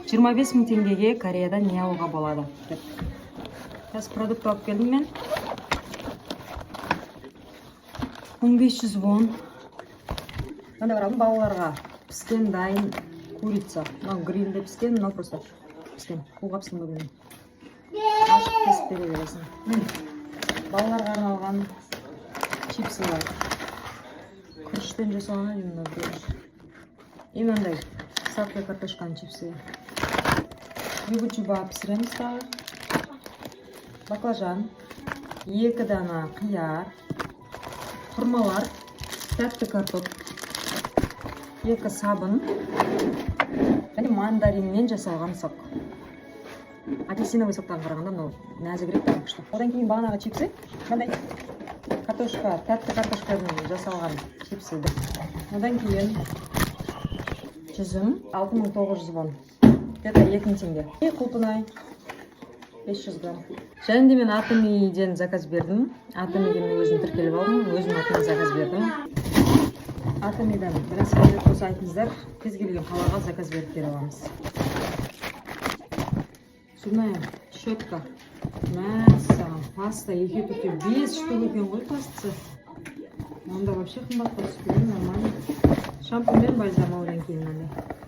25 000 теңгеге Кореяда не алуға болады деп. Қазір продукт алып келдім мен. 1500 вон. Мынандай бар алдым балаларға. Піскен дайын курица. Мынау грильде піскен, мынау просто піскен. Қолға піскен ба, білмеймін. Ашып, кесіп бере бересің. Балаларға арналған чипсылар. Күріштен жасалған деймін мынау біреуі. И мынандай сладкая картошканың чипсы. Югучуба пісіреміз тағы. Баклажан, екі дана қияр, құрмалар, тәтті картоп, екі сабын және мандариннен жасалған сок. Апельсиновый соктан қарағанда мынау нәзігірек, тағы күшті. Одан кейін бағанағы чипсы, мынандай картошка, тәтті картошкадан жасалған чипсы. Одан кейін жүзім, 6900 вон, где-то 2000 теңге. И құлпынай, 500 грамм. Және де мен Атомиден заказ бердім. Атомиге мен өзім тіркеліп алдым, өзім атымнан заказ бердім. Атомидан бір нәрсе керек болса, айтыңыздар, кез келген қалаға заказ беріп бере аламыз. Зубная щетка, мәссаған, паста екеу, төртеу, бес штук екен ғой пастасы. Онда вообще қымбатқа түсті, нормально. Шампунь мен бальзам. Одан кейін мынандай